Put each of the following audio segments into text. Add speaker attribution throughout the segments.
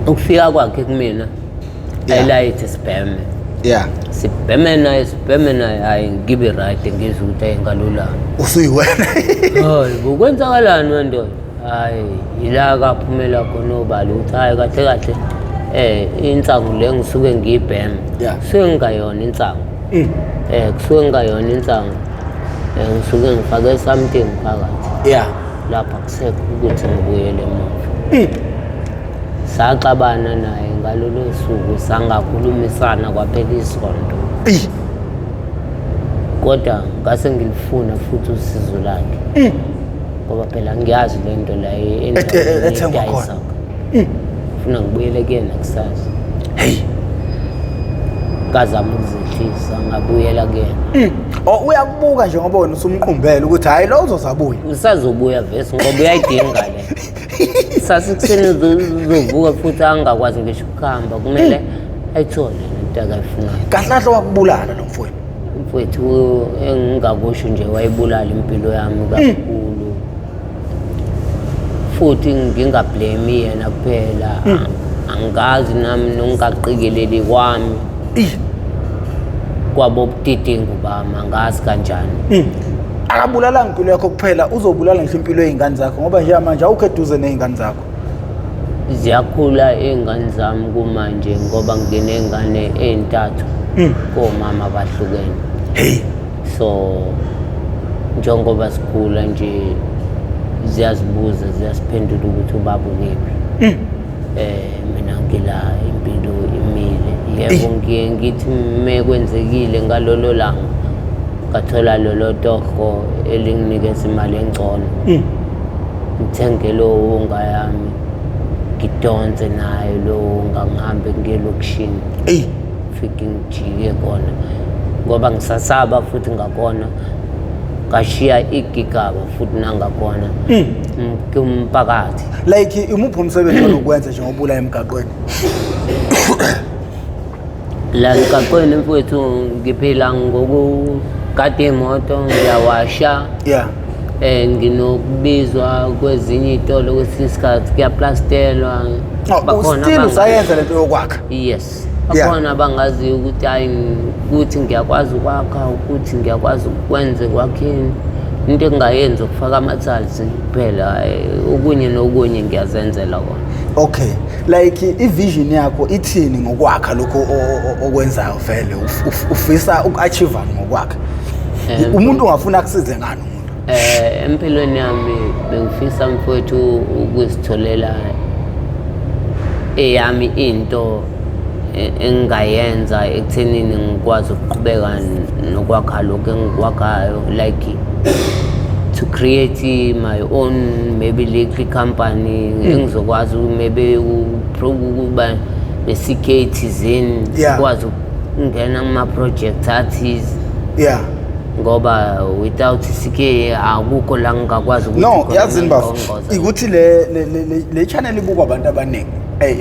Speaker 1: Ukufika kwakhe kumina, ayilayithi sibheme, sibheme naye, sibheme naye, hhayi, ngibe right, ngizwe ukuthi ayi, ngalulama.
Speaker 2: Usuyiwena.
Speaker 1: Hayi bo, kwenzakalani wendoda? Hayi, yila kaphumela khona obala ukuthi hayi, kahle kahle insangu le ngisuke ngiyibhema kusuke ngingayona insangu. Kusuke ngingayona insangu, ngisuke ngifake something phakathi. Lapha kusekho ukuthi ngibuyele emuva. Saxabana naye ngalolo suku, sangakhulumisana kwaphela isonto. Kodwa ngase ngilifuna futhi usizo lakhe, ngoba phela ngiyazi le nto la
Speaker 2: ethengwa khona.
Speaker 1: Funa ngibuyele kuyena kusasa.
Speaker 2: Hey.
Speaker 1: Ngazama ukuzehlisa, ngabuyela kuyena.
Speaker 2: Oh, uyakubuka nje ngoba wena usumqumbele ukuthi hayi, lo uzozabuya.
Speaker 1: Usazobuya vese ngoba uyayidinga le. Sasekuseni uzovuka futhi angakwazi ngisho ukuhamba, kumele ayithole lento akayifunayo.
Speaker 2: Kahle kahle wakubulala lo mfowenu.
Speaker 1: Mfowethu, engingakusho nje, wayibulala impilo yami kakhulu, futhi ngingablame yena kuphela. Angazi nami nokungaqikeleli kwami kwabo budedengu bami, angazi kanjani.
Speaker 2: Akabulalanga impilo yakho kuphela, uzobulala ngisho impilo yey'ngane zakho, ngoba njengamanje awukho eduze ney'ngane zakho.
Speaker 1: Ziyakhula iy'ngane zami kumanje, ngoba nginey'ngane ey'ntathu komama abahlukene.
Speaker 2: Hey.
Speaker 1: So njengoba sikhula nje, ziyazibuza, ziyasiphendula ukuthi ubaba ukephi. Mina ngila, impilo imile. Yebo, ngiye ngithi mekwenzekile ngalolo langa ngathola lolo toho elinginikeza imali engcono, ngithenge lowo wunga yami, ngidonse nayo lowo wunga, ngihambe ngiye elokishini. Fike ngijike kona ngoba ngisasaba futhi ngakona ngashiya igigaba futhi nangakhona kumphakathi.
Speaker 2: Like imuphi umsebenzi onokwenza njengoba ula emgaqweni?
Speaker 1: La emgaqweni, mfowethu, ngiphila ngokugada imoto, ngiyawasha. Nginokubizwa kwezinye iy'tolo, kwesinye isikhathi kuyaplastelwa.
Speaker 2: Oh,
Speaker 1: Bakhona
Speaker 2: still usayenza lento yokwakha?
Speaker 1: Yes. Bakhona abangaziyo ukuthi hayi, ukuthi ngiyakwazi ukwakha, ukuthi ngiyakwazi ukwenza ekwakheni. Into engingayenza ukufaka ama-tiles kuphela, okunye nokunye ngiyazenzela kona.
Speaker 2: Okay, like i-vision yakho ithini ngokwakha lokho okwenzayo vele? Ufisa uku-achieve ngokwakha? Umuntu ungafuna akusize ngani umuntu?
Speaker 1: Empilweni yami bengifisa, mfowethu, ukuzitholela eyami into engingayenza ekuthenini ngikwazi ukuqhubeka nokwakha lokhu engikwakhayo, like to create my own maybe little company engizokwazi maybe ukuba ne-CK thizeni, sikwazi ukungena kuma-project athize, ngoba without i-CK akukho la ngingakwazi ukuthi
Speaker 2: No,
Speaker 1: khona
Speaker 2: yazini bafo,
Speaker 1: ngingqongqoza.
Speaker 2: ukuthi le channel ibukwa abantu abaningi.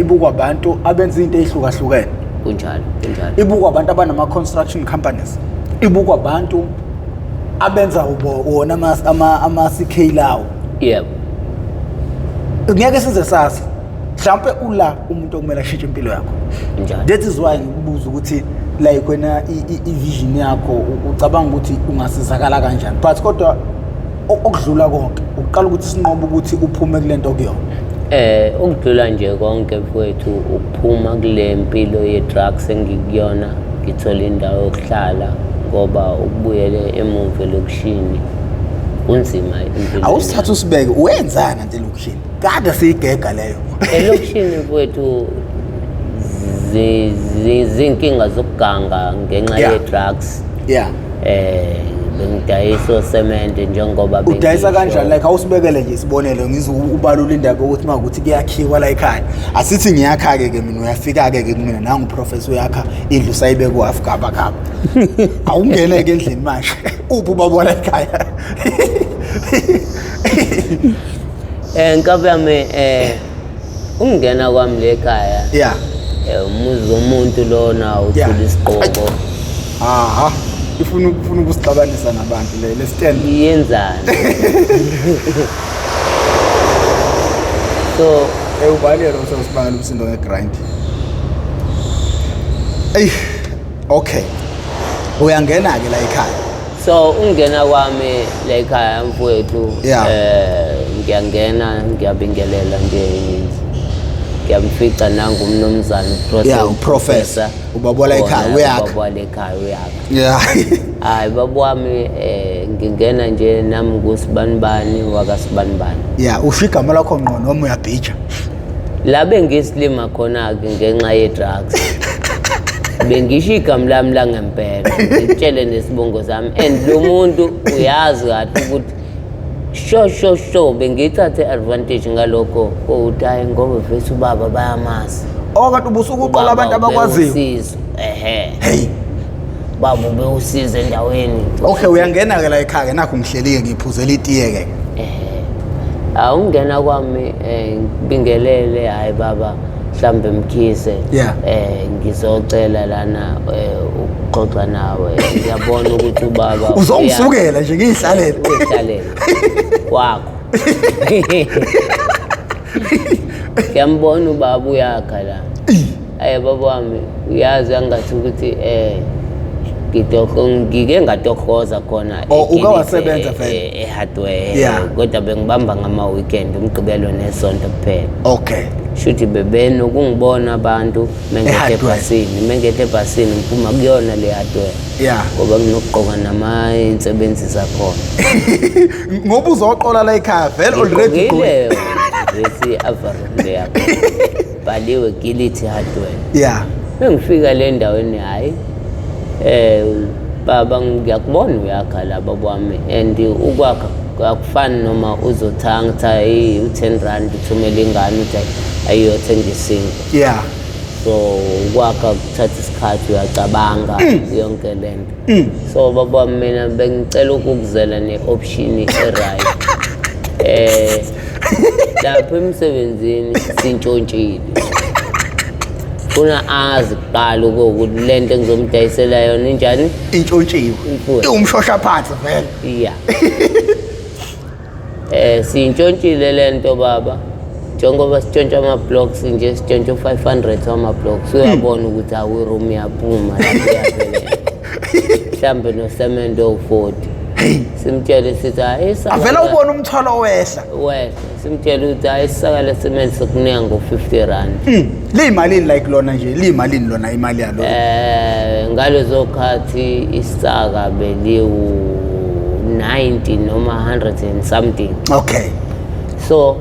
Speaker 2: Ibukwa abantu abenza into ezihlukahlukene.
Speaker 1: Kunjalo, kunjalo.
Speaker 2: Ibukwa abantu abanama construction companies. Ibukwa abantu abenza wona ama CK lawo. Ngeke size sazi. Mhlawumbe ula umuntu okumele ashintshe impilo yakho.
Speaker 1: Kunjalo.
Speaker 2: That is why ngikubuza ukuthi like wena i-vision yakho ucabanga ukuthi ungasizakala kanjani, but kodwa okudlula konke uqala ukuthi sinqobe ukuthi uphume kule nto kuyona.
Speaker 1: Ukudlula nje konke, mfowethu, ukuphuma kule mpilo ye-drugs engikuyona, ngithola indawo yokuhlala, ngoba ukubuyele emuva elokishini kunzima empilweni.
Speaker 2: Awusithatha usibeke, wenzani nje elokishini? Kade siyigega leyo.
Speaker 1: Elokishini, mfowethu, zinkinga zokuganga ngenxa ye-drugs. Bengidayisa osemente njengoba
Speaker 2: Udayisa
Speaker 1: bengisho.
Speaker 2: kanjani? Like awusibekele nje isibonelo, ngizwe ubalula indaba yokuthi uma ukuthi kuyakhiwa la ekhaya, asithi ngiyakha-ke ke mina, uyafika-ke ke kumina nangu uprofessor uyakha indlu, sayibeka uhalf gaba gaba, awungene-ke endlini manje, uphi ubaba la ekhaya?
Speaker 1: Nkabi yami, ungena kwami le ekhaya, umuzi womuntu lona, uthula isiqoko.
Speaker 2: Aha, ifuna ufuna ukusixabanisa nabantu le stand.
Speaker 1: Yenzani? So
Speaker 2: Ubani lo usibangela umsindo ngegrind? Ey, okay. Uyangena ke la ekhaya.
Speaker 1: So ungena kwami la ekhaya mfowethu, ngiyangena, ngiyabingelela nje, ngiyamfica nangu umnumzane.
Speaker 2: Yeah, uprofessor. Ubaba la ekhaya uyakha.
Speaker 1: Ubaba la ekhaya uyakha. Hayi baba wami, ngingena nje nami kusibanibani wakasibanibani.
Speaker 2: Yeah, usho igama lakho ngqo noma uyabhija?
Speaker 1: La bengisilima khona-ke ngenxa ye-drugs. Bengisho igama lami langempela, ngitshele nesibongo sami, and lo muntu uyazi kahle ukuthi sho sho sho bengiyithathe advantage ngalokho ukuthi hayi, ngoba vese ubaba bayamazi.
Speaker 2: Oh, kanti ubusuke uqola abantu abakwaziyo.
Speaker 1: Usizo, ehe.
Speaker 2: Hey.
Speaker 1: Baba ube usizo endaweni.
Speaker 2: Okay, uyangena ke la ekhaya ke, nakho ngihleli ke ngiphuzela itiye ke.
Speaker 1: Ehe, awungena kwami, ngibingelele, hayi baba, mhlambe Mkhize, ngizocela lana ukuxoxa nawe, ngiyabona ukuthi ubaba
Speaker 2: Uzongisukela nje ngiyihlalele.
Speaker 1: Uyihlalele kwakho, ngiyambona ubaba uyakha la. Aye baba wami, uyazi angathi ukuthi ngitoho ngike ngatohoza khona.
Speaker 2: Oh, uke
Speaker 1: eGilithe,
Speaker 2: wasebenza vele?
Speaker 1: E-hardware. Kodwa bengibamba ngama-weekend, umgqibelo nesonto kuphela. Shuthi bebenokungibona abantu mengethe
Speaker 2: E-hardware.
Speaker 1: ebhasini, mengethe ebhasini ngiphuma kuyona le hardware, ngoba nginokugqoka nama insebenzi zakhona.
Speaker 2: Ngoba uzoqola la ekhaya vele already ugqokile.
Speaker 1: Ngigqokile lesi overall le yakho bhaliwe Gility Hardware. Bengifika le ndaweni, hayi baba, ngiyakubona uyakha la baba wami, and ukwakha akufani noma uzothatha u-10 rand uthumele ingane uthi ayiyothenga isinkwa. So ukwakha kuthatha isikhathi, uyacabanga yonke lento. So baba wami, mina bengicela ukukuzela ne-option e-right lapho emsebenzini, sintshontshile. Funa azi kuqala ukuthi le nto engizomdayisela yona injani.
Speaker 2: Intshontshiwe.
Speaker 1: Imfuyo.
Speaker 2: Iwumshosha phansi vele.
Speaker 1: Ya, sintshontshile lento baba, njengoba sitshontsha ama-blocks nje, sitshontsha u-500 wama-blocks, uyabona ukuthi awu, iroom iyaphuma lapho, iyaphelela, mhlawumbe nosemende owu-40. Simtshele sithi hayi,
Speaker 2: Avela ubone umthwalo wehla.
Speaker 1: Wehla. Simtshele ukuthi hayi, isaka lesemende sokunika ngo-50 rand.
Speaker 2: Liyimalini like lona nje? Liyimalini lona imali yalo?
Speaker 1: Ngalezo khathi isaka beliwu 90 noma 100 and something. So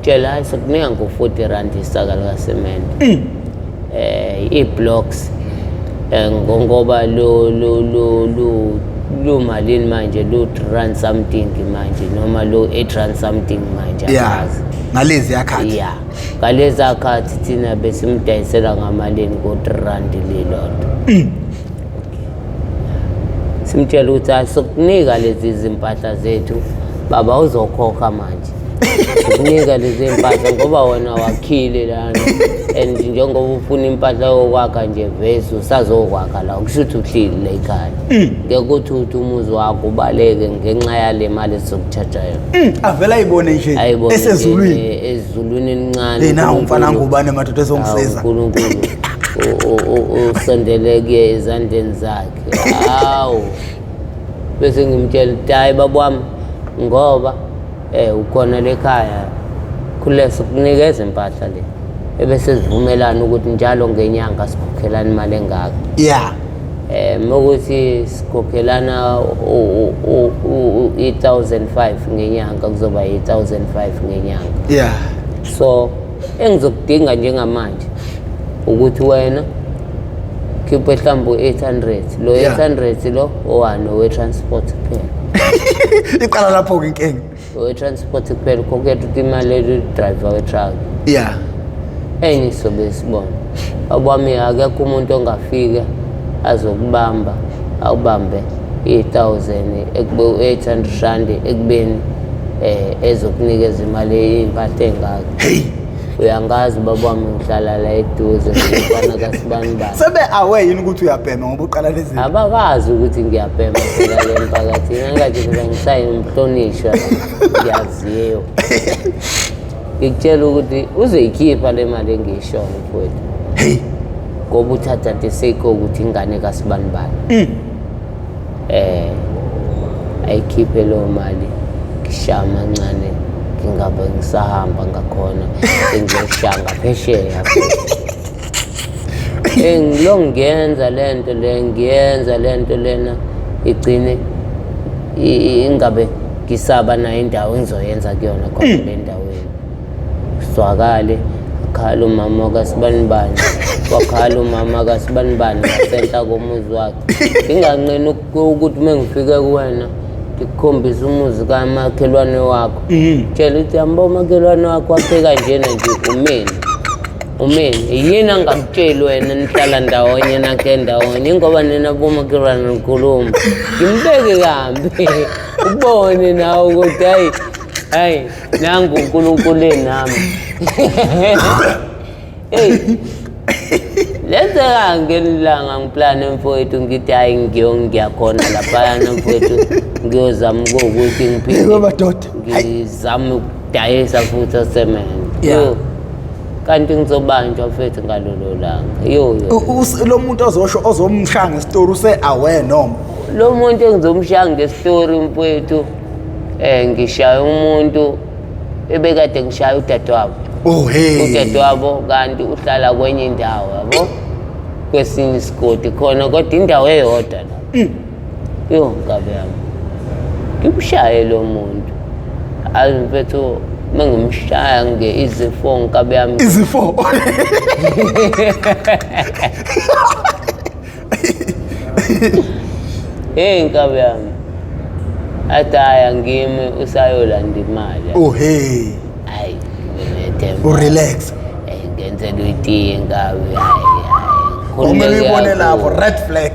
Speaker 1: tshela, hayi, sokunika ngo-40 rand isaka likasemende. I-blocks ngoba lo malini manje, lo 3 rand something manje noma lo 8 rand something manje, angazi.
Speaker 2: Ngalezi yakhathi.
Speaker 1: Ya, ngaleza khathi thina besimdayisela ngamalini? Ngo-3 rand lilodwa. Simtshela ukuthi asokunika lezi zimpahla zethu baba, uzokhokha manje, sikunika lezi mpahla ngoba wena wakhile lana, and njengoba ufuna impahla yokwakha nje, vese usazokwakha la, kusho ukuthi uhleli la ekhaya, ngeke uthi uthi umuzi wakho ubaleke ngenxa yale mali esizokutshaja yona.
Speaker 2: Avela ayibone nje
Speaker 1: Ayibone nje,
Speaker 2: esezulwini.
Speaker 1: Ezulwini elincane.
Speaker 2: Hey, nawu umfana,
Speaker 1: uNkulunkulu.
Speaker 2: ngubane madoda ezongisiza.
Speaker 1: Hawu, uNkulunkulu usondele kuye ezandleni zakhe. Hawu, bese ngimtshela ukuthi hayi baba wami, ngoba ukhona lekhaya, khulesa kunikeza impahla le, ebese sivumelana ukuthi njalo ngenyanga sikhokhelana imali engaka. Mokuthi sikhokhelana i-1005 ngenyanga, kuzoba i-1005 ngenyanga. So engizokudinga njengamanje ukuthi wena khiphe mhlawumbe u-800 lo. 800 lo owani? Owe-transport kuphela.
Speaker 2: Iqala lapho-ke inkinga.
Speaker 1: Owe-transport kuphela, ukhokhela ukuthi imali driver we-truck. Enye sobe sibona abami, akekho umuntu ongafika azokubamba, awubambe i-1000 ekube u-800 rand, ekubeni ezokunikeza imali impahla engaka.
Speaker 2: Hey.
Speaker 1: Uyangazi baba wami, ngihlala la eduze, ngifana kasibani bani.
Speaker 2: Sebe aware yini ukuthi uyabhema ngoba uqala lezi zinto?
Speaker 1: Abakazi ukuthi ngiyabhema phela le mphakathini, angathi phela ngisayimhlonishwa, ngiyaziwa. Ngikutshela ukuthi uzoyikhipha le mali engiyishoyo mfowethu.
Speaker 2: Hey.
Speaker 1: Ngoba uthatha the sake ukuthi ingane kasibanibani. Ayikhiphe leyo mali, ngishaya amancane, ngingabe ngisahamba ngakhona, sengiyoshaya ngaphesheya. Ngilo ngiyenza le nto le, ngiyenza le nto lena, igcine ingabe ngisaba nayo indawo engizoyenza kuyona khona le ndaweni. Zwakale akhala umama kasibanibani, wakhala umama kasibanibani ngasenhla komuzi wakhe. Nginganqeni ukuthi uma ngifike kuwena ngikukhombise umuzi kamakhelwane wakho. Tshela ukuthi hamba umakhelwane wakho wakhe kanjena nje umini. Umini yini angakutsheli wena nihlala ndawonye nakhe ndawonye, ingoba nina bomakhelwane nikhuluma. Ngimbeke kambi ubone nawe ukuthi hayi hayi nangu uNkulunkulu enami. Hey, lenzeka ngelilanga ngiplane mfowethu, ngithi hayi ngiyakhona laphayana mfowethu, ngiyozama ukuthi ngiphinde
Speaker 2: Yebo, madoda.
Speaker 1: ngizame ukudayisa futhi osemende. Yo, kanti ngizobanjwa mfethu ngalolo langa. Yo, yo.
Speaker 2: Lo muntu ozosho ozomshaya ngesitori use aware noma?
Speaker 1: Lo muntu engizomshaya ngesitori mfowethu, ngishaya umuntu ebekade ngishaya udadewabo.
Speaker 2: Oh, hey.
Speaker 1: Udadewabo kanti uhlala kwenye indawo, yabo? Kwesinye isigodi khona, kodwa indawo eyodwa la. Yo, nkabi yami. Ngimshaye lo muntu. Ayi mfethu, mengimshaya nge-easy 4 nkabi yami.
Speaker 2: Easy 4.
Speaker 1: Hey nkabi yami. Athi hhayi angimi usayolanda imali.
Speaker 2: Oh hey.
Speaker 1: Hayi, nginethemba.
Speaker 2: Urelax.
Speaker 1: Eh, ngenzela itiye nkabi. Hayi, hayi.
Speaker 2: Kumele uyibone lapho red flag.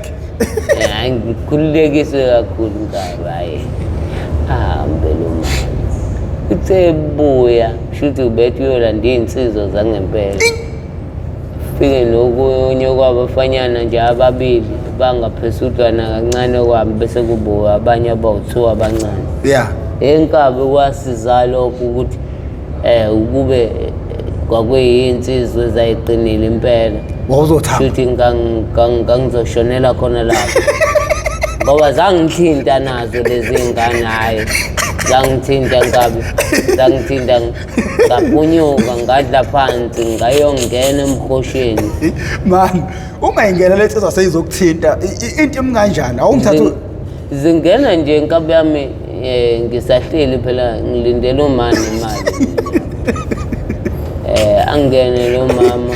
Speaker 1: Hayi, ngikhululekiswe kakhulu nkabi. Hayi. Ahambe lo mama. Uthe buya, shuthi ubethe uyolanda iy'nsizwa zangempela. Fike nokunye kwabafanyana nje ababili bangaphesudlwana kancane kwami, bese kubuya abanye abawu-2 abancane. Enkabi kwasiza lokho ukuthi ukube kwakuyinsizwa ezayiqinile impela.
Speaker 2: Wawuzothamba.
Speaker 1: Shuthi ngangizoshonela khona lapho. Ngoba zangithinta nazo lezi ngane, hayi. Zangithinta nkabi, zangithinta ngaphunyuka, ngadla phansi, ngayongena emhosheni.
Speaker 2: Man, uma ingena le nsizwa seyizokuthinta, into imi kanjani? Awungithatha
Speaker 1: Zingena nje nkabi yami, ngisahleli phela ngilindele umama nemali. Angene lo mama.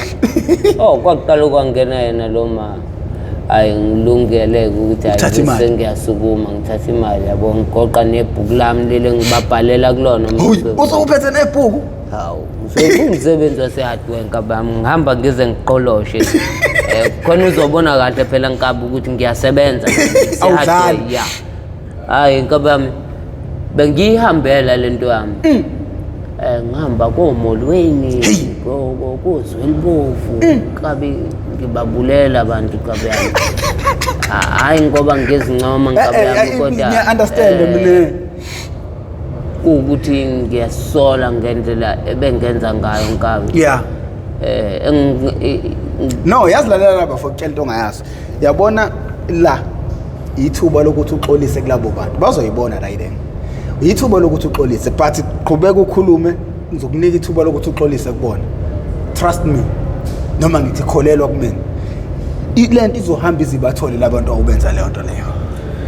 Speaker 1: Oh, kwaqala ukwangena yena lo mama. Hayi, ngilungele ukuthi hayi,
Speaker 2: Uthathe imali.
Speaker 1: sengiyasukuma ngithatha imali yabo, ngigoqa nebhuku lami leli engibabhalela kulona
Speaker 2: Hayi,
Speaker 1: umsebenzi.
Speaker 2: usuphethe nebhuku?
Speaker 1: Hawu, ngumsebenzi wase-hardware nkabi yami, ngihamba ngize ngiqoloshe. Khona uzobona kahle phela nkabi ukuthi ngiyasebenza.
Speaker 2: Awudlali.
Speaker 1: Se-hardware, ya. Hayi nkabi yami, bengiyihambela le nto yami. Ngihamba koMolweni, koZwelibovu, nkabi ngibabulela abantu nkabi yami. Hhayi ngoba ngizincoma nkabi yami, kodwa,
Speaker 2: Ngiya-understand mina.
Speaker 1: Kuwukuthi ngiyasola ngendlela ebengenza ngayo nkabi.
Speaker 2: No, yazi lalela lapha for ukutshela into ongayazi. Yabona la ithuba lokuthi uxolise kulabo bantu. Bazoyibona la yini. Ithuba lokuthi uxolise, but qhubeka ukhulume, ngizokunika ithuba lokuthi uxolise kubona. Trust me. Noma ngithi kholelwa kumina. Lento izohamba izibathole labantu awubenza leyo nto leyo.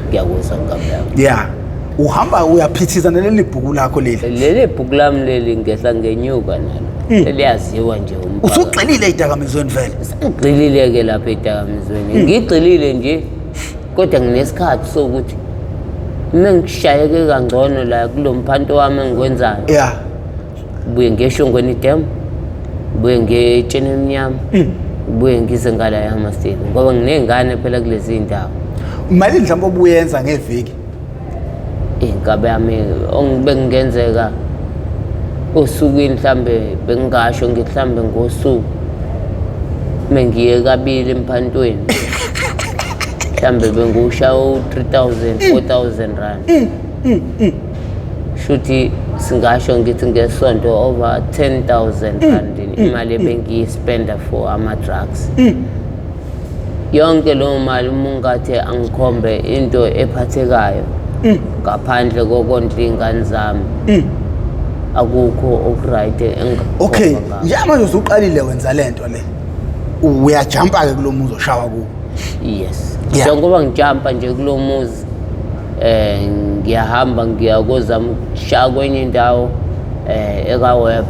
Speaker 1: Ngiyakuzwa nkabi yami.
Speaker 2: Uhamba uyaphithiza naleli bhuku lakho leli.
Speaker 1: Leli bhuku lami leli ngehla ngenyuka nalo. Eliyaziwa nje umphakathi.
Speaker 2: Usugxilile ey'dakamizweni vele?
Speaker 1: Sengigxilile ke lapha ey'dakamizweni. Ngigxilile nje kodwa nginesikhathi sokuthi uma ngishayeke kangcono la kulo mphanto wami engikwenzayo. Ngibuye ngeShongweni Dam, ngibuye ngeTsheni Emnyama, ngibuye ngize ngala eHammarsdale ngoba nginey'ngane phela kulezi ndawo.
Speaker 2: Malini mhlawumbe obuyenza ngeviki?
Speaker 1: Inkabi yami bengingenzeka osukwini mhlambe bengingasho ngithi mhlambe ngosuku mengiye kabili emphantweni mhlambe bengiwushaya u-3,000, 4,000 rand. Shuthi Singasho ngithi ngesonto over 10,000 rand imali ebengiyispenda for ama-drugs. Yonke leyo mali, uma ungathi angikhombe into ephathekayo ngaphandle kokondla iy'ngane zami, akukho okuright engingakukhomba ngakho.
Speaker 2: Njengamanje usuqalile wenza lento le, uyajumpa-ke kulo muzi oshawa kuwo?
Speaker 1: Yes. Njengoba ngijampa nje kulo muzi, ngiyahamba ngiyakozama ukushaya kwenye indawo ekaWebha,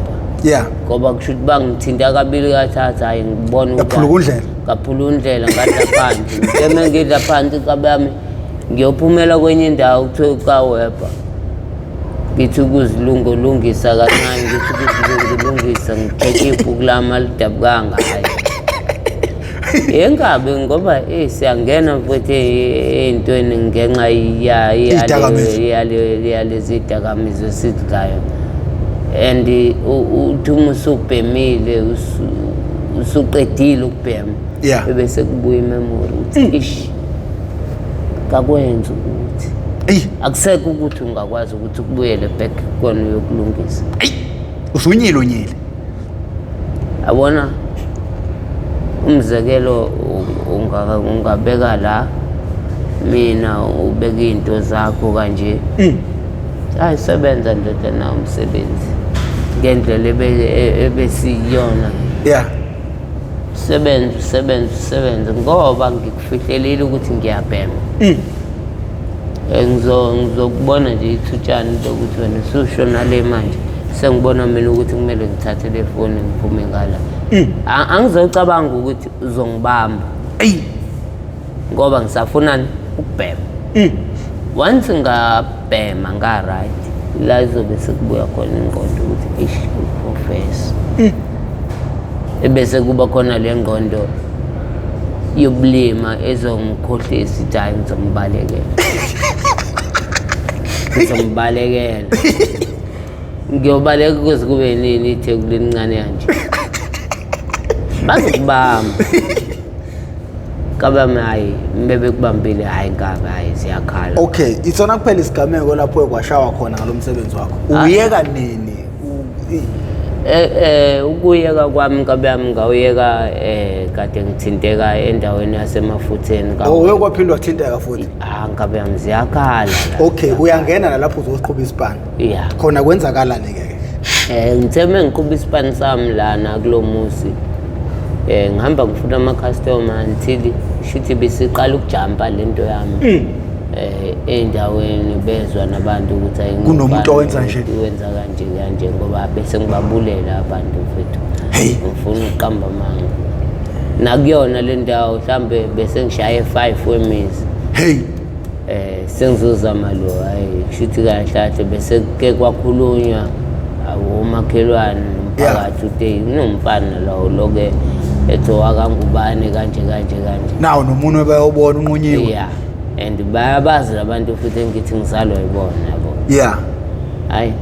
Speaker 1: ngoba kusho ukuthi bangithinta kabili kathathu, hayi, ngibona ukuthi
Speaker 2: Yaphuluka undlela.
Speaker 1: Ngaphula undlela, ngadla phansi. Ngithe ngidla phansi kabami, ngiyophumela kwenye indawo kuthiwe kaWebha. Ngithi ukuzilungolungisa kancane, ngithi ukuzilungolungisa, ngibheke ibhuku lami alidabukanga. Hhayi, yengabe ngoba siyangena futhi ey'ntweni ngenxa
Speaker 2: Iy'dakamizwa.
Speaker 1: Yalezi dakamizwa esidlayo, and uthi uma usubhemile, usuqedile ukubhema, ebese kubuya imemory ukuthi ish, kakwenza ukuthi akusekho ukuthi ungakwazi ukuthi kubuyele back kona uyokulungisa.
Speaker 2: Usunyile unyile.
Speaker 1: Yabona, umzekelo, ungabeka la mina ubeka iy'nto zakho kanje. Hayi, sebenza ndoda, nawo umsebenzi ngendlela ebesiyona. Sebenza, usebenze, usebenze, ngoba ngikufihlelile ukuthi ngiyabhema. Ngizokubona nje ithutshana lokuthi wena usushona le manje, sengibona mina ukuthi kumele ngithathe le foni ngiphume ngala. Angizocabanga ukuthi uzongibamba ngoba ngisafunani ukubhema. Once ngabhema nga-right, la izobe sekubuya khona ingqondo ukuthi ish, uprofessor, ebese kuba khona le ngqondo yobulima ezongikhohlisa, ithi hhayi, ngizombalekela, ngizombalekela. Ngiyobaleka kuze kube nini? Itheku lelincane kanje, bazokubamba kabami. Hhayi, bebekubambile, hhayi nkabi, hhayi, ziyakhala.
Speaker 2: Okay, itsona kuphela isigameko lapho kwashawa khona ngalo msebenzi wakho?
Speaker 1: Ah.
Speaker 2: Uyeka nini?
Speaker 1: Ukuyeka kwami kabe yami ngawuyeka kade ngithinteka endaweni yasemafutheni.
Speaker 2: Oh, uye kwaphindwa wathinteka futhi?
Speaker 1: Ah, nkabe yami, ziyakhala la.
Speaker 2: Okay, uyangena nalapho uzoqhuba isipani?
Speaker 1: Yeah.
Speaker 2: Khona kwenzakalani ke?
Speaker 1: Ngithe uma ngiqhuba isipani sami lana kulo muzi, ngihamba ngifuna ama-customer until shuthi besiqala ukujampa lento yami ey'ndaweni, bezwa nabantu ukuthi hayi,
Speaker 2: Kunomuntu
Speaker 1: ngubani
Speaker 2: owenza nje.
Speaker 1: Wenza kanje kanje, ngoba bese ngibabulela abantu mfethu.
Speaker 2: Hey.
Speaker 1: Ngifuna ukuqamba amanga nakuyona le ndawo, mhlambe bese ngishaye 5 wemizi. Sengizozama lo, hayi, kushuthi kahle kahle bese ke kwakhulunywa omakhelwane nomphakathi uthi kunomfana lo loke ethi wakangubani kanje kanje kanje.
Speaker 2: Nawo nomunwe bayobona unqunyiwe.
Speaker 1: Yeah, and bayabazi labantu futhi engithi ngizalwa yibona, yabo. Hayi,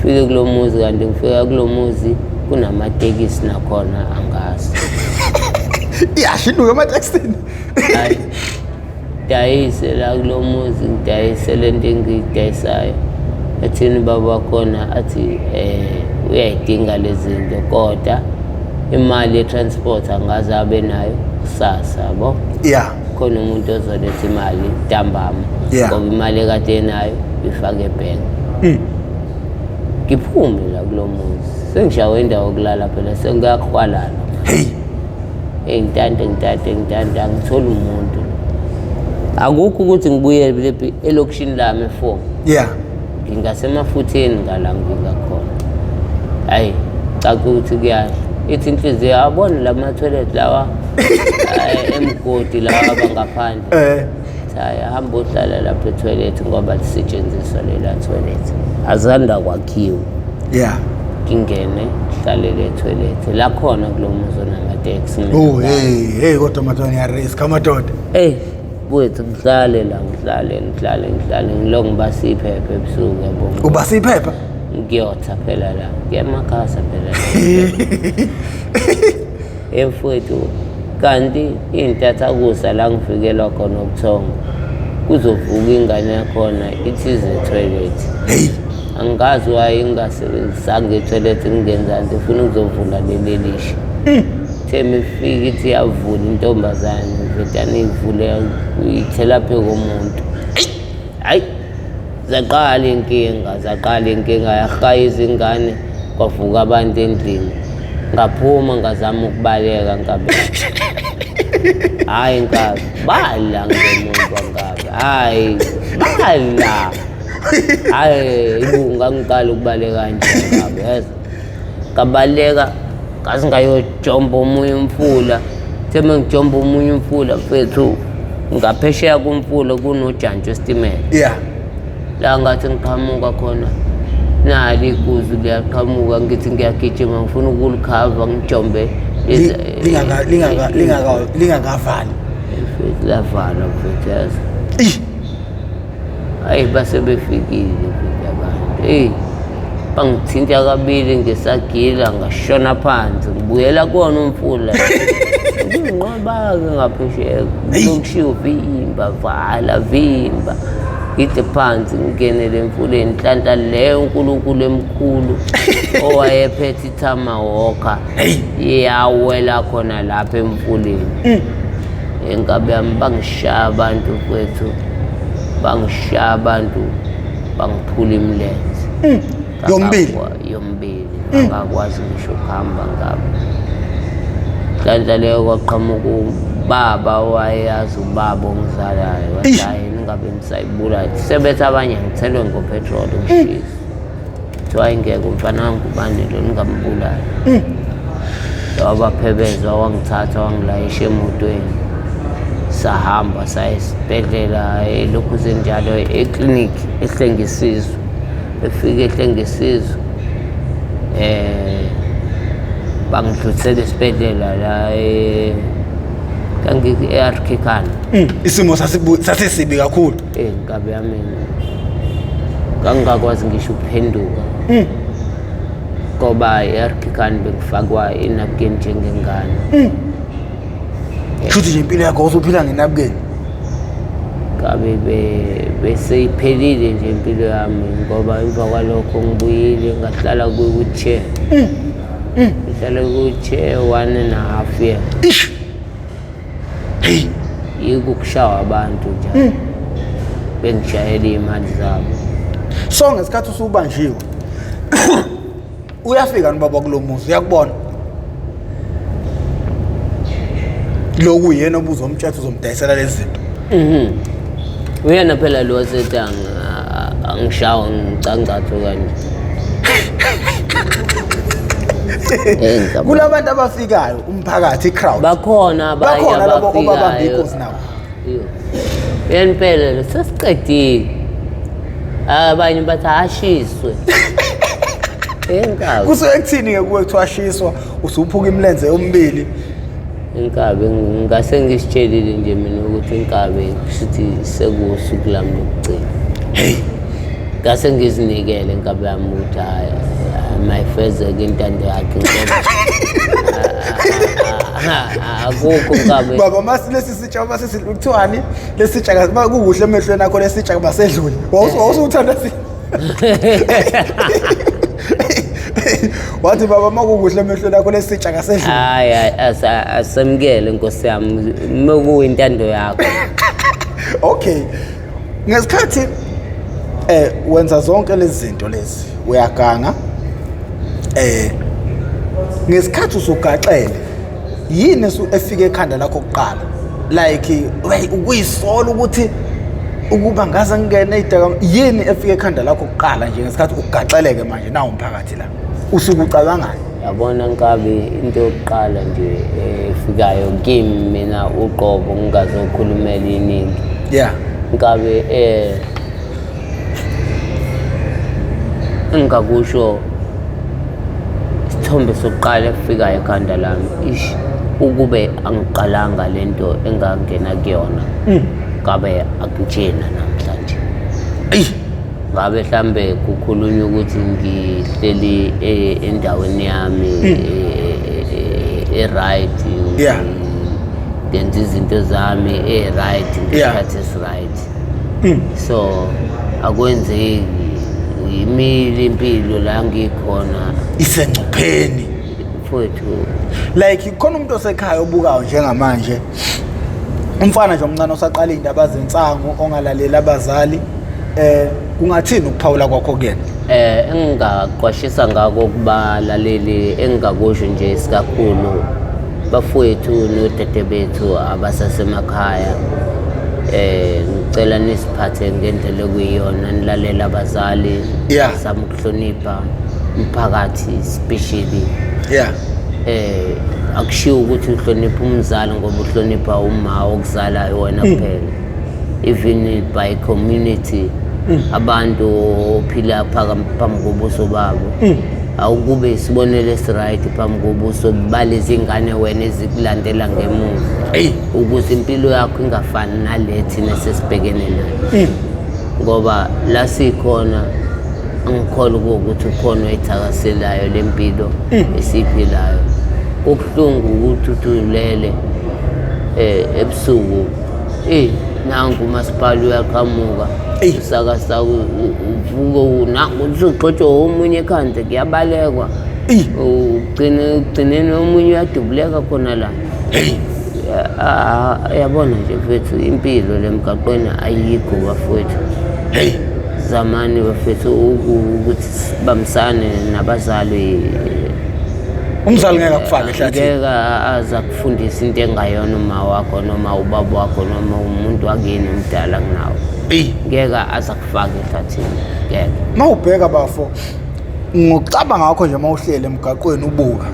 Speaker 1: fike kulo muzi, kanti ngifika kulo muzi kunamatekisi nakhona, angazi.
Speaker 2: Iyashinduka ematekisini.
Speaker 1: Hayi, dayise la kulo muzi, ngidayise lento engiyidayisayo. Athini baba wakhona? Athi uyayidinga lezi zinto, kodwa imali ye-transport angaze abe nayo kusasa, yabo. Khona umuntu ozoletha imali ntambama, ngoba imali ekade enayo ifake ebhenki. Ngiphume la kulo muzi, sengishawe indawo yokulala phela, sengiyakhwalala. Eyi, ngitante, ngitante, ngitante, angitholi umuntu. Akukho ukuthi ngibuyele lephi elokishini lami e-4. Ngingasemafutheni ngala ngingakhona. Hayi, caca ukuthi kuyadla. Ithi inhliziyo, yabona la ma-toilet lawa emgodi lawa abangaphandle. Hayi, hamba uhlala lapha etoilet ngoba lisetshenziswa lela toilet. Azanda kwakhiwa. Ngingene ngihlalele etoilet la khona kulo muzi onamateksi.
Speaker 2: Oh, hey, hey, kodwa madoda, ngiyarisk amadoda.
Speaker 1: Ey, wethu, ngihlale la, ngihlale, ngihlale, ngihlale, ngiloko ngibasa iphepha ebusuku, yabo.
Speaker 2: Ubasa iphepha?
Speaker 1: Ngiyotha phela la, ngiyamakhasa phela la. Emfowethu, kanti intathakusa la ngifikelwa khona ubuthongo, kuzovuka ingane yakhona ithi ize toilet.
Speaker 2: Hey.
Speaker 1: Angikazi waye ngingasebenzisanga ithoyilethi ngingenzani, ngifuna ukuzovula leli lisha. Ithe mifika ithi iyavula intombazane, vetane ivule uyithela phezu komuntu. Hayi, zaqala inkinga, zaqala inkinga, yahayiza ingane, kwavuka abantu endlini. Ngaphuma ngazama ukubaleka nkabi. Hhayi nkabi, bala ngemuva nkabi, hhayi bala. Hhayi ibu ngangiqala ukubaleka nje nkabi, yezwa. Ngabaleka ngaze ngayojomba omunye umfula. Uthe uma ngijomba omunye umfula mfethu, ngaphesheya komfula kunojantshi wesitimela.
Speaker 2: Yeah.
Speaker 1: La ngathi ngiqhamuka khona nali iguzu liyaqhamuka, ngithi ngiyagijima ngifuna ukulikhava ngijombe
Speaker 2: lingakavali.
Speaker 1: Mfethu lavalwa mfethu yazi. Hayi base befikile mfethu abantu. Hey bangithinta kabili ngesagila ngashona phansi ngibuyela kuwona umfula. Nginqoba-ke ngaphesheya kushiwo vimba vala vimba. Ngide phansi ngingenele emfuleni, nhlanhla leyo uNkulunkulu emkhulu owayephethe ithama wokha yawela khona lapha emfuleni. Inkabi yami bangishaya abantu mfethu, bangishaya abantu bangiphula imilenze.
Speaker 2: Yombili?
Speaker 1: Yombili, ngangakwazi ngisho ukuhamba ngabe. Nhlanhla leyo kwaqhamuka ubaba owayeyazi ubaba ongizalayo, wathi hhayi ningabe nisayibulala. Sebethi abanye ngithelwe ngopetroli ngishise. Kuthiwa hhayi ngeke umfana wami ngubani lo ningambulali. Wabaphebeza wangithatha wangilayisha emotweni. Sahamba saya esibhedlela elokhu senjalo eklinikhi eHlengisizwe. Efike eHlengisizwe bangidlulisela esibhedlela la e-RK Khan.
Speaker 2: Isimo sasisibi kakhulu.
Speaker 1: Nkabi yami ngangingakwazi ngisho ukuphenduka. Ngoba i-RK Khan bekufakwa inapkin njengengane.
Speaker 2: Shuthi nje impilo yakho usuphila ngenapkin.
Speaker 1: Ngabe bese iphelile nje impilo yami ngoba emva kwalokho ngibuyile ngahlala kwi-wheelchair. Ngihlale kwi-wheelchair 1.5 year.
Speaker 2: Ish. Hey.
Speaker 1: Yiko ukushawa abantu nje. Bengishayela iy'mali zabo.
Speaker 2: So ngesikhathi usubanjiwe uyafika nobaba kulo muzi uyakubona lokhu yena obuzomtshela uzomdayisela lezi zinto.
Speaker 1: Uyena phela lo osethi angishawa ngicangcatho kanje.
Speaker 2: Kulabantu abafikayo umphakathi i-crowd.
Speaker 1: Bakhona abanye
Speaker 2: Bakhona labo obabamba
Speaker 1: abafikayo.
Speaker 2: inkosi nabo.
Speaker 1: Yena impela sesiqedile. Abanye bathi ashiswe. Inkabi.
Speaker 2: Kusuke kuthini ke kuwe kuthiwa shiswa usuphuka imilenze yomibili?
Speaker 1: Inkabi ngase ngisitshelile nje mina ukuthi inkabi kushuthi sekuwusuku lami lokugcina.
Speaker 2: Hey.
Speaker 1: Ngase ngizinikele inkabi yami ukuthi hhayi mayifezeke intando yakhe ngoba akukho inkabi.
Speaker 2: Baba masi lesi sitsha mase kuthiwani lesi sitsha kukuhle emehlweni akho lesi sitsha basedlule. Wawusuthanda si. Wathi baba makukuhle emehlweni akho lesi sitsha kasedlule.
Speaker 1: Hayi asemukele Nkosi yami mekuyintando yakho.
Speaker 2: Okay. Ngesikhathi wenza zonke lezi zinto lezi uyaganga ngesikhathi usugaxele yini efike ekhanda lakho kuqala like ukuyisola ukuthi ukuba ngaze ngingene idaka yini efike ekhanda lakho kuqala nje ngesikhathi ugaxeleke manje nawu umphakathi la usuke ucabangani?
Speaker 1: Yabona nkabi into yokuqala nje efikayo kimi mina uqobo ngingazokhulumela iningi.
Speaker 2: Yeah.
Speaker 1: Nkabi engingakusho isithombe sokuqala efikayo ekhanda lami ish ukube angiqalanga lento engangena kuyona ngabe akunjena namhlanje. Ngabe mhlambe kukhulunywa ukuthi ngihleli endaweni yami e-right, ngenza izinto zami e-right ngesikhathi esi-right. So akwenzeki Ngimile impilo la ngikhona.
Speaker 2: Isengcupheni.
Speaker 1: Mfowethu.
Speaker 2: Like khona umuntu osekhaya obukayo njengamanje. Umfana nje omncane osaqala iy'ndaba zensangu ongalaleli abazali kungathini ukuphawula kwakho kuyena?
Speaker 1: Engingaqwashisa ngako kubalaleli engingakusho nje isikakhulu bafowethu nodade bethu abasasemakhaya, ngicela nisiphathe ngendlela okuyiyona, nilalele abazali, zama ukuhlonipha umphakathi especially. Akushiwo ukuthi uhlonipha umzali ngoba uhlonipha uma okuzalayo wena kuphela, even by community, abantu ophila phambi kobuso babo. Awukube isibonelo esi-right phambi kobuso balezi ngane wena ezikulandela ngemuva, ukuze impilo yakho ingafani nale thina sesibhekene nayo, ngoba la sikhona angikholwa ukuthi ukhona oyithakaselayo le mpilo esiyiphilayo. Kubuhlungu ukuthi uthi ulele ebusuku, nangu umasipala uyaqhamuka, usakasaka, uvuke nangu usugxotshwa omunye ekhanda, kuyabalekwa, ugcineni omunye uyadubuleka khona la. Yabona nje mfethu, impilo le mgaqweni ayikho bafowethu. Zamani bafethu ukuthi sibambisane nabazali.
Speaker 2: Umzali ngeke akufake ehlathini.
Speaker 1: Ngeke aza kufundisa into engayona uma wakho noma ubaba wakho noma umuntu wakini omdala kunawe. Ngeke aza kufaka ehlathini, ngeke.
Speaker 2: Mawubheka bafo, ngokucabanga kwakho nje mawuhlele emgaqweni ubuka,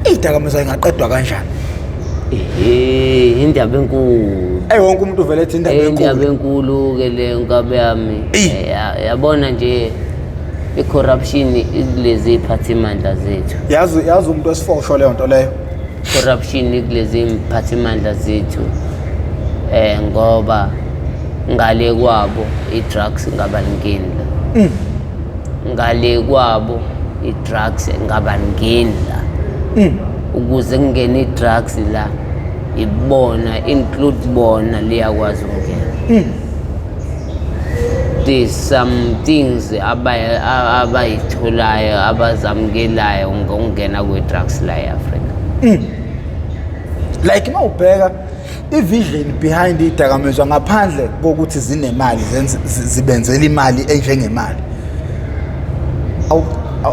Speaker 2: izidakamizwa ingaqedwa kanjani?
Speaker 1: Indaba enkulu.
Speaker 2: Wonke umuntu uvele ethi indaba enkulu.
Speaker 1: Indaba enkulu ke le nkabe yami. Yabona nje i-corruption ikulezi iphathimandla zethu.
Speaker 2: Yazi umuntu wesifosho leyo nto leyo.
Speaker 1: Corruption ikulezi iphathimandla zethu. Ngoba ngale kwabo i-drugs ngaba ngeni la. Ngale kwabo i-drugs ngaba ngeni la. Ukuze kungene i-drugs la ibona include bona liyakwazi ukungena. There's some things abayitholayo abazamukelayo ngokungena kwe-drugs la e-Africa.
Speaker 2: Like mawubheka i-vision behind idakamizwa ngaphandle kokuthi zinemali, zibenzela imali enjengemali,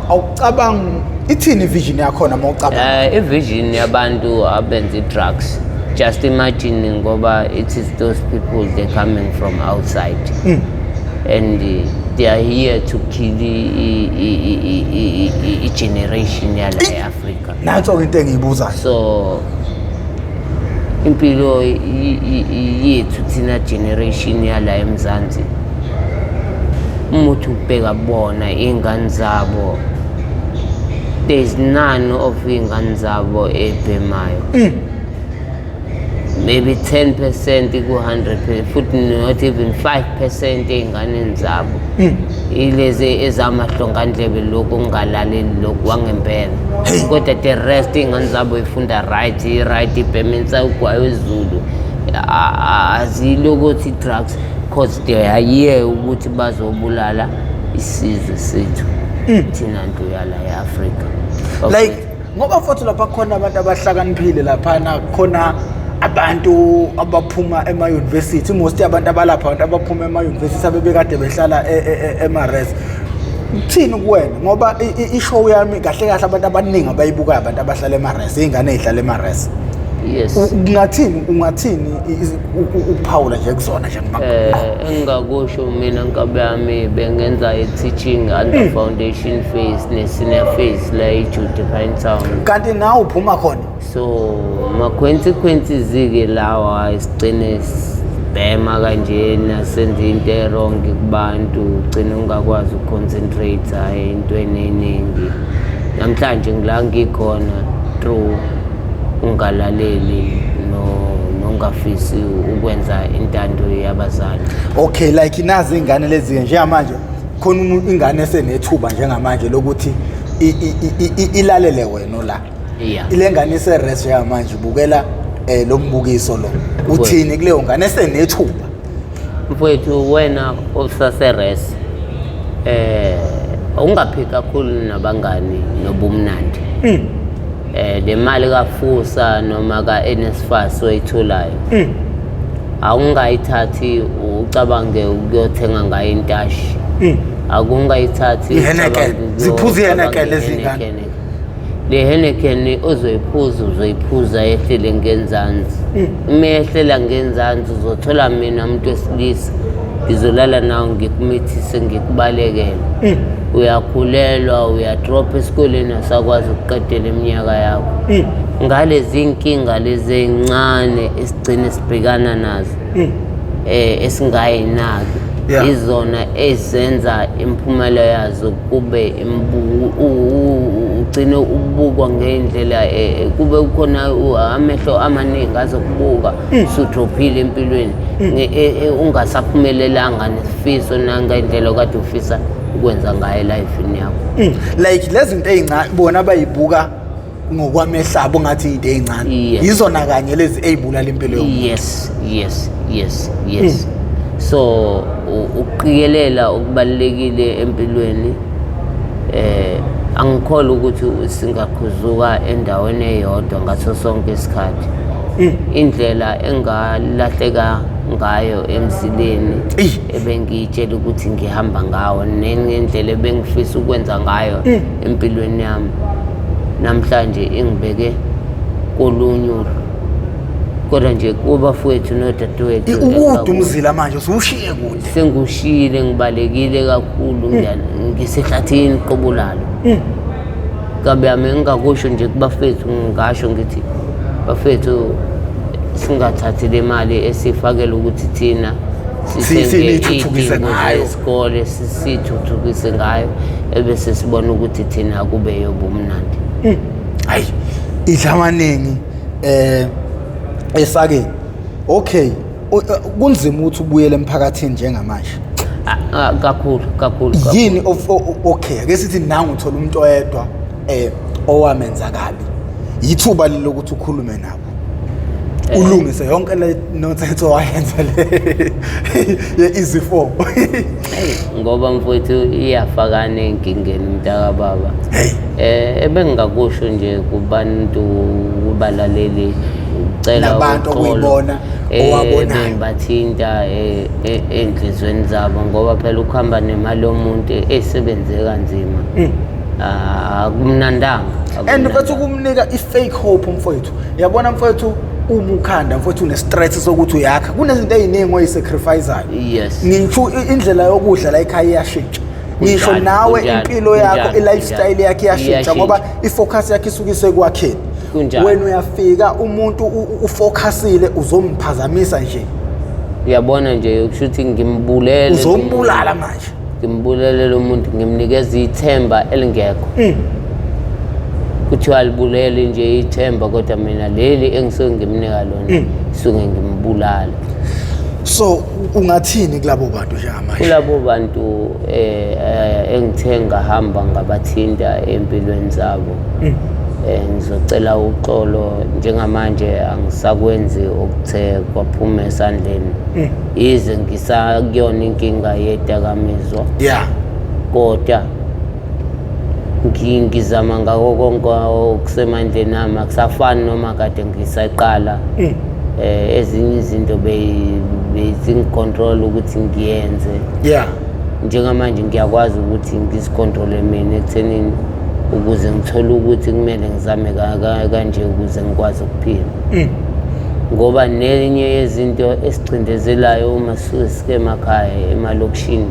Speaker 2: awucabangi ithini i-vision yakhona mawucabanga?
Speaker 1: I-vision yabantu abenza i-drugs, just imagine, ngoba it is those people, they're coming from outside and they are here to kill i-generation yala e-Africa.
Speaker 2: Nanso into engiyibuzayo.
Speaker 1: So impilo yethu thina generation yala eMzansi, uma uthi ubheka bona iy'ngane zabo, there is none of iy'ngane zabo ebhemayo, maybe 10% ku-100, futhi not even 5% ey'nganeni zabo, ilezi ezamahlongandlebe, lokhu okungalaleli, lokhu wangempela. Kodwa the rest iy'ngane zabo ifunda right, i-right, ibhema insawugwayo ezulu, azilokothi drugs, cause they are here ukuthi bazobulala isizwe sethu thina nto yala e-Afrika.
Speaker 2: Like ngoba futhi lapha khona abantu abahlakaniphile, laphana khona abantu abaphuma ema-university, most yabantu abalapha abantu abaphuma ema-university abebekade behlala ema-res. Kuthini kuwena? Ngoba i-show yami kahle kahle abantu abaningi abayibukayo abantu abahlala ema-res, iy'ngane ey'hlala ema-res.
Speaker 1: Yes.
Speaker 2: Ungathini ukuphawula nje kuzona nje?
Speaker 1: Engingakusho mina nkabe yami, bengenza i-teaching under foundation phase ne-senior phase la eJude Pinetown.
Speaker 2: Kanti nawe uphuma khona?
Speaker 1: So ma-consequences-ke lawa, sigcine sibhema kanjena, senze into e-wrong kubantu, ugcine ungakwazi uku-concentrate entweni eningi. Namhlanje ngila ngikhona through ungalaleli nongafisi ukwenza intando yabazali.
Speaker 2: Okay, like nazi iy'ngane lezi njengamanje khona ingane esenethuba njengamanje lokuthi ilalele wena la. Ile ngane ise-res njengamanje ibukela lo mbukiso lo, uthini kuleyo ngane esenethuba?
Speaker 1: Mfowethu, wena osase-res, Ungaphiki kakhulu nabangani nobumnandi. Le mali kaFUSA noma ka-NSFAS oyitholayo, awungayithathi ucabange ukuyothenga ngayo intashi. Akungayithathi
Speaker 2: I-Heineken.
Speaker 1: ucabange
Speaker 2: Ziphuza i-Heineken
Speaker 1: ukuyocabange
Speaker 2: lezi ngane.
Speaker 1: i-Heineken. Le Heineken ozoyiphuza, uzoyiphuza yehlele ngenzansi. Uma yehlela ngenzansi, uzothola mina umuntu wesilisa, ngizolala nawe, ngikumithise, ngikubalekele. Uyakhulelwa, uyadrop esikoleni, asakwazi ukuqedela iminyaka yakho. Ngalezi nkinga lezi ey'ncane esigcine sibhekana nazo, esingayinaki, izona ezenza imiphumela yazo kube ugcine ubukwa ngendlela, kube kukhona amehlo amaningi azokubuka usudrophile empilweni, ungasaphumelelanga nesifiso nangendlela okade ufisa ukwenza ngayo elifini yakho.
Speaker 2: Like lezi zinto ey'ncane bona abayibuka ngokwamehlo abo ngathi into ey'ncane, yizona kanye lezi ey'bulala impilo yomuntu.
Speaker 1: Yes. So ukuqikelela okubalulekile empilweni. Angikholwa ukuthi singaqhuzuka endaweni eyodwa ngaso sonke isikhathi. Indlela engalahleka ngayo emzileni ebengiyitshela ukuthi ngihamba ngawo, nendlela ebengifisa ukwenza ngayo empilweni yami, namhlanje ingibeke kolunye uhlu. Kodwa nje kubafowethu nodadewethu,
Speaker 2: Ukude umzila manje usuwushiye kude.
Speaker 1: Sengiwushiyile, ngibalekile kakhulu, ngisehlathini qobo lalo. Kabe yami engingakusho nje kubafethu, ngingasho ngithi bafethu, singathathi le mali esifakele ukuthi thina sithenge
Speaker 2: Sinithuthukise
Speaker 1: iy'dingo
Speaker 2: ngayo.
Speaker 1: zesikole, sithuthukise ngayo, ebese sibona ukuthi thina kube yobumnandi.
Speaker 2: Hayi, idla amaningi esakeni. Okay, kunzima ukuthi ubuyele emphakathini njengamanje.
Speaker 1: Kakhulu, kakhulu, kakhulu.
Speaker 2: Yini okay, ake sithi nangu uthola umuntu oyedwa owamenza kabi, yithuba lokuthi ukhulume nabo, ulungise yonke le nonsense owayenza le ye-easy 4.
Speaker 1: Hey, ngoba mfowethu iyafakana enkingeni mntaka baba.
Speaker 2: Hey.
Speaker 1: Ebengingakusho nje kubantu, kubalaleli, ucela
Speaker 2: Nabantu
Speaker 1: uxolo,
Speaker 2: okuyibona owabonayo.
Speaker 1: Bengibathinta ey'nhliziyweni zabo, ngoba phela ukuhamba nemali yomuntu esebenze kanzima, akumnandanga,
Speaker 2: And
Speaker 1: akumnandanga.
Speaker 2: mfethu, ukumnika i-fake hope mfowethu, uyabona mfowethu, uma ukhanda mfowethu une-stress sokuthi uyakha, kunezinto ey'ningi oyisacrifice-ayo. Ngisho indlela yokudla la ekhaya iyashintsha, ngisho nawe impilo yakho, i-lifestyle yakho iyashintsha, ngoba i-focus yakho isuke isekwakheni. Wena uyafika umuntu ufocusile, uzomphazamisa nje.
Speaker 1: Uyabona nje, kusho ukuthi ngimbulele.
Speaker 2: Uzombulala manje.
Speaker 1: Ngimbulele lo muntu, ngimnikeza ithemba elingekho. Kuthiwa alibulele nje ithemba, kodwa mina leli engisuke ngimnika lona, suke ngimbulala.
Speaker 2: So ungathini kulabo bantu njengamanje?
Speaker 1: Kulabo bantu engithe ngahamba ngabathinta empilweni zabo, ngizocela uxolo. Njengamanje angisakwenzi okuthe kwaphuma esandleni, yize ngisakuyona inkinga yedakamizwa, kodwa ngizama ngako konke okusemandleni ami. Akusafani noma kade ngisaqala. Ezinye izinto bezingicontrol ukuthi ngiyenze. Njengamanje ngiyakwazi ukuthi ngizicontrole mina ekuthenini ukuze ngithole ukuthi kumele ngizame kanje ukuze ngikwazi ukuphila. Ngoba nenye yezinto esicindezelayo uma sisuke sike emakhaya emalokishini,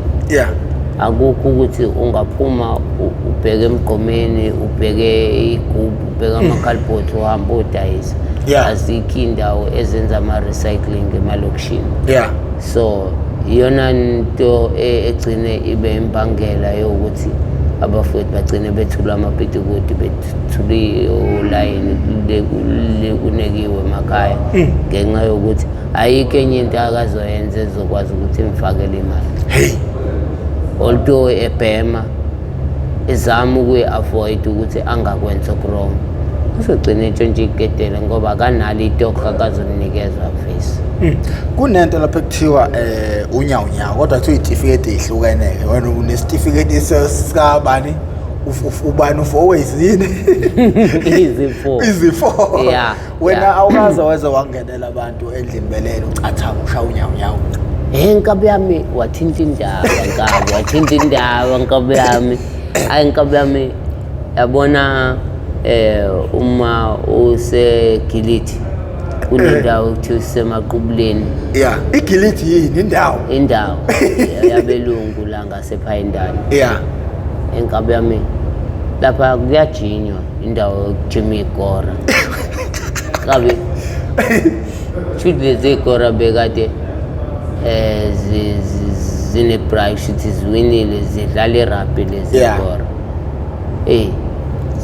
Speaker 1: akukho ukuthi ungaphuma ubheke emgqomeni, ubheke igubhu, ubheke amakhalibhothi, uhambe odayisa. Azikho iy'ndawo ezenza ama-recycling emalokishini. So iyona nto egcine ibe imbangela yokuthi abafowethu bagcine bethula amapitikoti, bethule olayini kunekiwe emakhaya, ngenxa yokuthi ayikho enye into akazoyenza ezokwazi ukuthi imfakele imali. Although ebhema, ezama ukuyi-avoid ukuthi angakwenzi oku-wrong, Uzogcina etshontsha iketela ngoba akanalo itoho akazolinikeza vesi.
Speaker 2: Kunento lapha ekuthiwa unyawo nyawo, kodwa kuthiwa iy'tifiketi ey'hlukene-ke. Wena unesitifiketi sikabani? Ubani u-four ways yini?
Speaker 1: Izifo.
Speaker 2: Izifo.
Speaker 1: Yeah.
Speaker 2: Wena awukaze weze wangenela abantu endlini belele ucathama ushaya unyawo nyawo?
Speaker 1: Nkabi yami, wathinta indaba, nkabi, wathinta indaba, nkabi yami. Hayi, nkabi yami, yabona, uma usegilithi kunendawo ekuthiwa isemaqubuleni.
Speaker 2: Ya, igilithi yini indawo?
Speaker 1: Indawo yabelungu la ngasephayindane. Enkabi yami, lapha kuyajinywa, indawo yokujima igora, kabi shuthi lezi y'gora bekade zine-bright, shuthi ziwinile, zidlala i-rugby lezi gora. Eyi,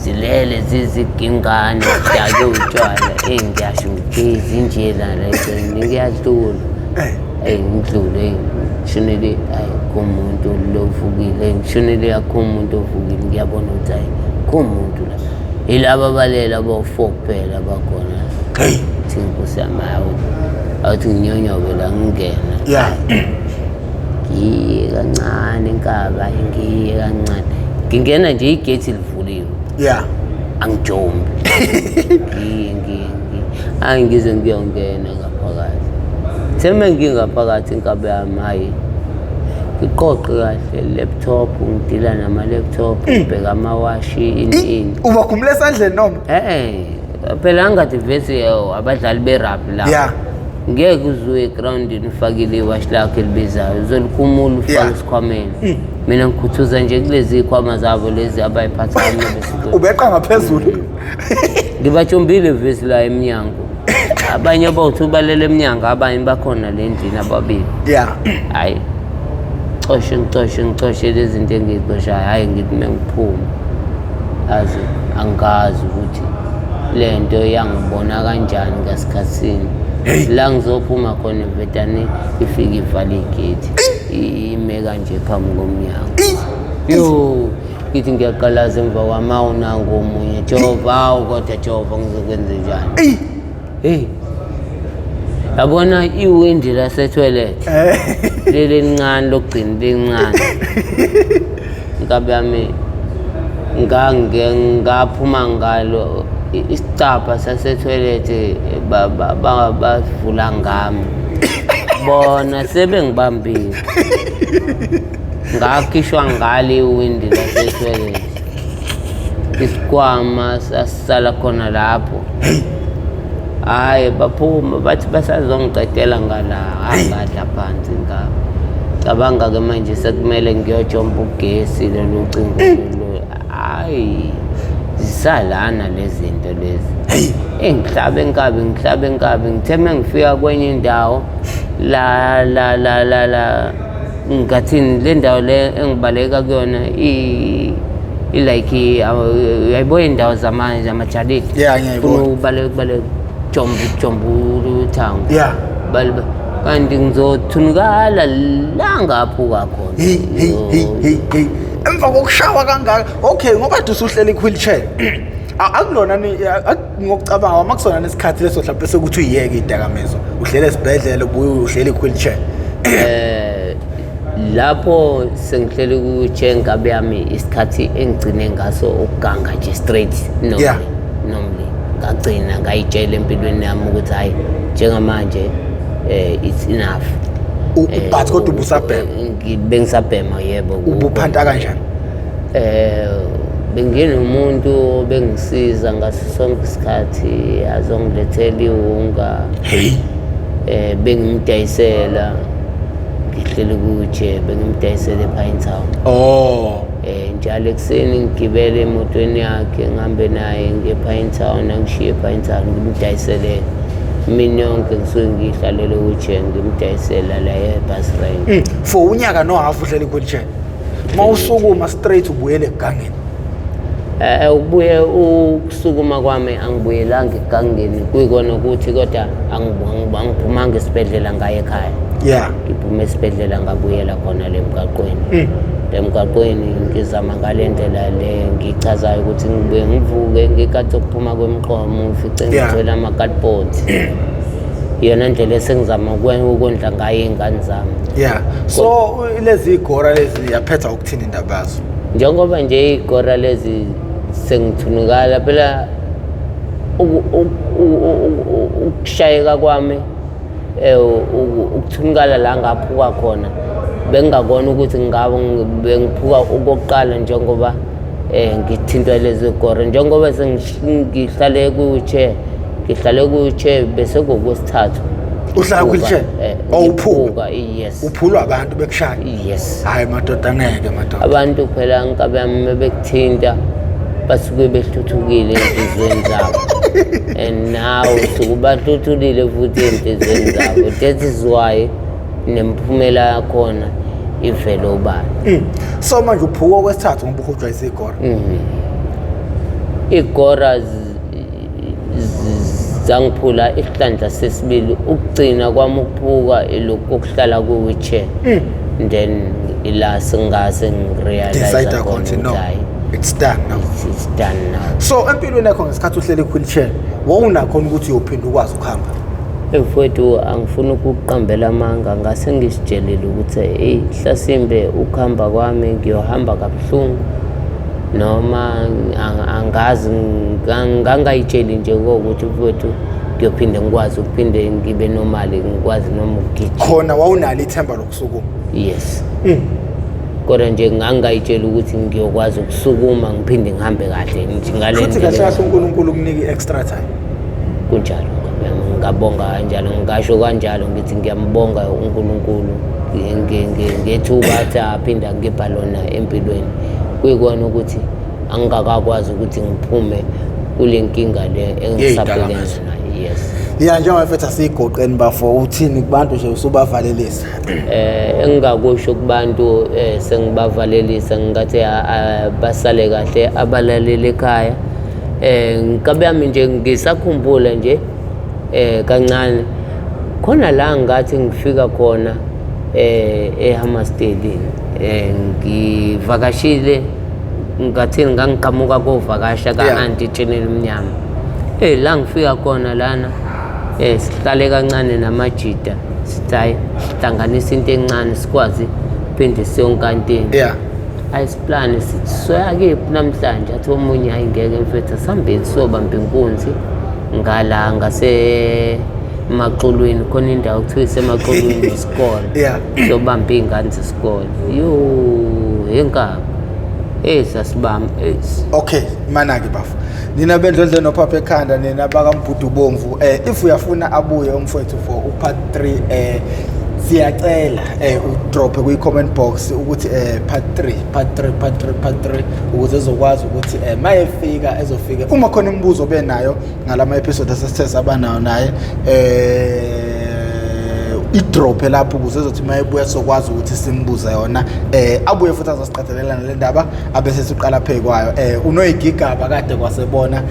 Speaker 1: zilele zizigingane, zidake utshwala. Eyi, ngiyasho ngithi, "Hey, zinjena la eceleni." Ngiyadlula. Eyi, ngidlule. Eyi, ngishonele, hayi, kumuntu lo ovukile. Eyi, ngishonele, akho umuntu ovukile. Ngiyabona ukuthi hayi, kumuntu la, yilaba abalela abawu-four kuphela bakhona. Thi nkosi yami, hawu, awuthi nginyonyobe la, ngingena. Ngiye kancane, inkaba, ngiye kancane, ngingena nje, igethi livuliwe. Angijombi, ngiye, ngiye, ngiye, hayi, ngize ngiyongena ngaphakathi. Theme ngingaphakathi, inkabi yami, hayi, ngiqoqe kahle laptop, ngidila nama-laptop, ngibheka amawashi, ini ini.
Speaker 2: Ubakhumula esandleni noma?
Speaker 1: Phela angathi vesi abadlali be-rugby la ngeke uzuye egrawundini ufakile iwashi lakho elibizayo, uzolikhumula ufake esikhwameni. Mina ngikhuthuza nje kulezi y'khwama zabo lezi abayiphathayo uma besuke.
Speaker 2: Ubeqa ngaphezulu.
Speaker 1: Ngibatshombile vesi la emnyango, abanye bawuthi ubalele emnyango, abanye bakhona le ndlini ababili. Hhayi, coshe, ngicoshe, ngicoshe lezi zinto engiyicoshayo. Hhayi, ngithi uma ngiphuma, azi angazi ukuthi le nto yangibona kanjani ngasikhathini la ngizophuma khona, ivetane ifike ivale igedi, ime kanje phambi komnyango. Yo, ngithi ngiyaqalaza emva kwami, awu, nangu omunye. Jehova, awu, kodwa Jehova, ngizokwenza njani? Hey, yabona iwindi lasethoyilethi leli elincane lokugcina, lincane, inkabi yami, ngaphuma ngalo isicabha sasethoyilethi, bavula ngami, bona sebengibambile, ngakhishwa ngalo iwindi lasethoyilethi. Isikhwama sasisala khona lapho. Hhayi, baphuma bathi basazongiqedela ngala, angadla phansi ngabo. Cabanga-ke manje sekumele ngiyojompa ugesi, lolu cingo lolu. Hhayi, zisalana lezi zinto lezi. Ngihlabe enkabi, ngihlabe enkabi, ngithe uma ngifika kwenye indawo la la la la la, ngathini, le ndawo le engibaleka kuyona i-like, uyayibona indawo zamajalidi?
Speaker 2: Yeah, ngiyayibona.
Speaker 1: Funa ubaleka, ubaleka, jomba, jomba uthango. Kanti ngizothunukala la ngaphuka khona.
Speaker 2: Hey, hey, hey, hey, hey, emva kokushawa kangaka, okay, ngoba kade usuhleli ku-wheelchair, akulona ngokucabanga uma kusona nesikhathi leso mhlawumbe sekuthi uyiyeke iy'dakamizwa, uhlele esibhedlela, ubuye uhleli ku-wheelchair?
Speaker 1: Lapho sengihleli ku-wheelchair, nkabi yami, isikhathi engigcine ngaso ukuganga nje straight normally, normally ngagcina ngayitshela empilweni yami ukuthi hayi, njengamanje it's enough.
Speaker 2: But kodwa ubusabhema?
Speaker 1: Bengisabhema, yebo.
Speaker 2: Ubuphanta kanjani?
Speaker 1: Benginomuntu bengisiza ngaso sonke isikhathi, azongilethela iwunga. Bengimdayisela, ngihleli kuje, bengimdayisela ePinetown. Njalo ekuseni ngigibele emotweni yakhe, ngihambe naye ngiye ePinetown, angishiye ePinetown, ngimdayisele imini yonke. Ngisuke ngiyihlalele kuje, ngimdayisela la e-bus rank.
Speaker 2: For unyaka nohafu uhleli ku-wheelchair, uma usukuma straight ubuyele ekugangeni?
Speaker 1: Ukubuye ukusukuma kwami, angibuyelanga ekugangeni, kuyikona ukuthi kodwa angiphumanga esibhedlela ngaye ekhaya. Ngiphume esibhedlela, ngabuyela khona le mgaqweni. Le mgaqweni ngizama ngale ndlela le ngichazayo ukuthi ngibuye ngivuke ngikathi ukuphuma kwemqomo, ngifice ngithwele ama-cardboard. Iyona ndlela esengizama ukondla ngayo iy'ngane zami.
Speaker 2: Yeah, so lezi igora lezi yaphetha ukuthini indaba yazo?
Speaker 1: Njengoba nje iy'gora lezi sengithunukala phela, ukushayeka kwami, ukuthunukala la ngaphuka khona, bengingakona ukuthi ngabe bengiphuka okokuqala njengoba ngithintwa lezi gore. Njengoba sengihlale kwi-wheelchair, ngihlale kwi-wheelchair bese kuwokwesithathu.
Speaker 2: Uhlala kwi-wheelchair? Oh, uphuka?
Speaker 1: Yes.
Speaker 2: Uphulwa abantu bekushaya?
Speaker 1: Yes.
Speaker 2: Hayi madoda, ngeke madoda.
Speaker 1: Abantu phela, nkabe yami, bekuthinta basuke behluthukile ey'nhliziyweni zabo, and now usuke bahluthulile futhi ey'nhliziyweni zabo. That is why nemphumela yakhona ivele obala.
Speaker 2: So manje uphuka okwesithathu ngoba uhujwa isigora?
Speaker 1: Igora zangiphula isihlandla sesibili. Ukugcina kwami ukuphuka ilokhu kokuhlala kwi-wheelchair, then ila sengase ngirealize
Speaker 2: Decide
Speaker 1: khona
Speaker 2: khona
Speaker 1: ukuthi
Speaker 2: no,
Speaker 1: hhayi,
Speaker 2: it's done now.
Speaker 1: It's done now.
Speaker 2: So empilweni yakho, ngesikhathi uhleli ku-wheelchair, wawunakhona ukuthi uyophinda ukwazi ukuhamba?
Speaker 1: Mfowethu, angifuni ukuqambela amanga, ngase ngisitshelile ukuthi eyi, hlasimbe ukuhamba kwami ngiyohamba kabuhlungu noma angazi. Ngangayitsheli nje kokuthi mfowethu ngiyophinde ngikwazi ukuphinde ngibe normal, ngikwazi noma ukugijima.
Speaker 2: Khona wawunalo ithemba lokusukuma?
Speaker 1: Yes, kodwa nje ngangayitshela ukuthi ngiyokwazi ukusukuma ngiphinde ngihambe kahle nje ngale
Speaker 2: Futhi
Speaker 1: ndlela.
Speaker 2: kahle kahle uNkulunkulu ukunika i-extra time.
Speaker 1: Kunjalo, ngabonga kanjalo, ngingasho kanjalo, ngithi ngiyambonga uNkulunkulu ngethuba athi aphinde angipha lona empilweni, kuyikona ukuthi angingakakwazi ukuthi ngiphume kule nkinga le engisabhekene
Speaker 2: Yey'dakamizwa.
Speaker 1: nayo, yes.
Speaker 2: Ya, njengoba mfethu asiyigoqeni bafo, uthini kubantu nje usubavalelisa?
Speaker 1: Engingakusho kubantu, sengibavalelisa, ngingathi basale kahle abalaleli ekhaya. Nkabe yami nje, ngisakhumbula nje kancane khona la ngathi ngifika khona eHammarsdale, ngivakashile, ngathi ngangiqhamuka kovakasha ka-aunty Tshenela Mnyama. La ngifika khona lana, sihlale kancane namajida, sithi hayi, sihlanganisa into encane sikwazi phinde siyonkantini. Ayisiplani, sithi soya kephi namhlanje? Athi omunye, hayi ngeke mfethu, asihambeni siyobamba inkunzi ngala ngasemaxulwini, khona indawo kuthiwa isemaxulwini yesikole, siyobamba iy'ngane zesikole. Yo, enkaba sasibamba.
Speaker 2: Okay, mana-ke bafo, nina bendlondle nophapha ekhanda, nina bakambhudu bomvu, if uyafuna abuye umfowethu for upart 3, siyacela udrophe kwi-comment box ukuthi part 3, part 3, part 3, part 3, ukuze ezokwazi ukuthi mayefika ezofika, uma khona imibuzo benayo ngalama episode asesithe saba nayo naye, idrophe lapho ukuze ezothi mayebuya sizokwazi ukuthi simbuze yona, abuye futhi azosiqedelela nale ndaba abese siqala phe kwayo. Unoyigigaba kade kwasebona,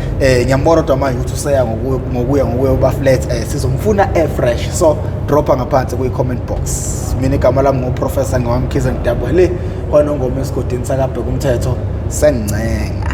Speaker 2: ngiyambona kodwa manje ukuthi useya ngokuya ngokuya ngokuya uba flat, sizomfuna air fresh. So dropha ngaphansi kwi-comment box. Mina igama lami nguProfessor Ngwamkhize, ngidabwa le kwaNongoma esigodini sakabheka umthetho, sengincenga.